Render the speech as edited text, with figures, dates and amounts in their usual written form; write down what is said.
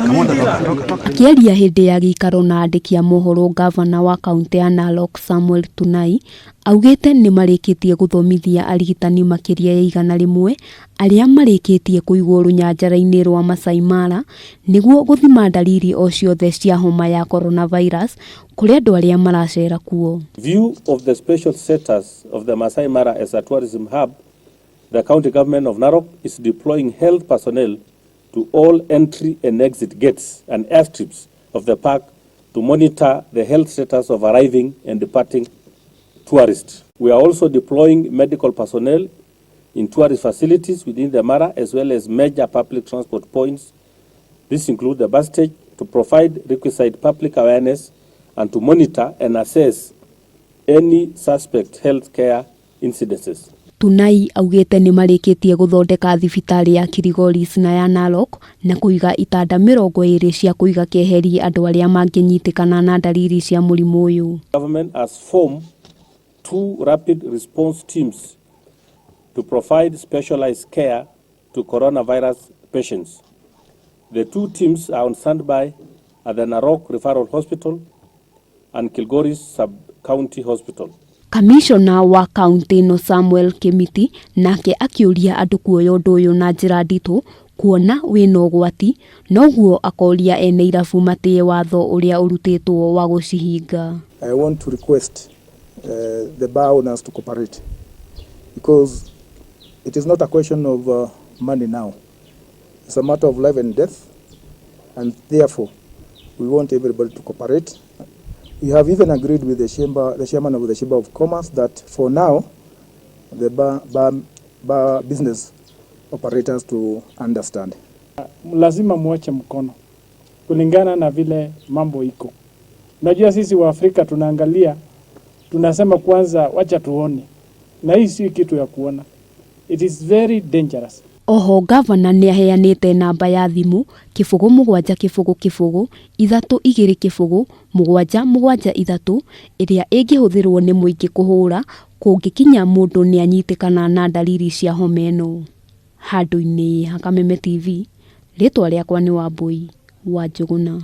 Akĩaria hĩndĩ ya gĩikaro na andĩki a mohoro ngavana wa kaũntĩ ya Narok Samuel Tunai augĩte nĩ marĩkĩtie gũthomithia arigitani makĩria ya 100 arĩa marĩkĩtie kũigwo rũnyanjara-inĩ rwa Masai Mara nĩguo gũthima ndariri o ciothe cia homa ya coronavirus kũrĩ andũ arĩa maracera kuo. View of the special status of the Masai Mara as a tourism hub, the county government of Narok is deploying health personnel to all entry and exit gates and airstrips of the park to monitor the health status of arriving and departing tourists. We are also deploying medical personnel in tourist facilities within the Mara as well as major public transport points. This includes the bus stage to provide requisite public awareness and to monitor and assess any suspect health care incidences. Tunai augĩte nĩ marĩkĩtie gũthondeka thibitarĩ ya Kilgoris na ya Narok na kũiga itanda 20 cia kũiga keheri andũ arĩa mangĩnyitĩkana na ndariri cia mũrimũ ũyũ. Government has formed two rapid response teams to provide specialized care to coronavirus patients. The two teams are on standby at the Narok Referral Hospital and Kilgoris Sub-County Hospital. Kamishona wa kaũntĩ ĩno Samuel Kĩmiti nake akĩũria andũ kuoya ũndũ ũyũ na njĩra nditũ kuona wĩna ũgwati noguo akoria ene irabu matĩye watho ũrĩa ũrutĩtwo wa gũcihinga. I want to request the bar owners to cooperate because it is not a question of money now. It's a matter of life and death, and therefore we want everybody to cooperate. We have even agreed with the chamber, the chairman of the Chamber of Commerce, that for now the bar business operators to understand. Lazima muache mkono kulingana na vile mambo iko. Unajua sisi wa Afrika tunaangalia, tunasema kwanza wacha tuone, na hii si kitu ya kuona. It is very dangerous. Oho gavana nĩ aheanĩte namba ya thimũ 0 7 0 0 3 2 0 7 7 3 ĩrĩa ĩngĩhũthĩrwo nĩ mũingĩ kũhũra kũngĩkinya mũndũ nĩ anyitĩkana na ndariri cia homa ĩno. Handũ-inĩ ha Kameme TV, rĩtwa rĩakwa nĩ Wambui wa Njũgũna.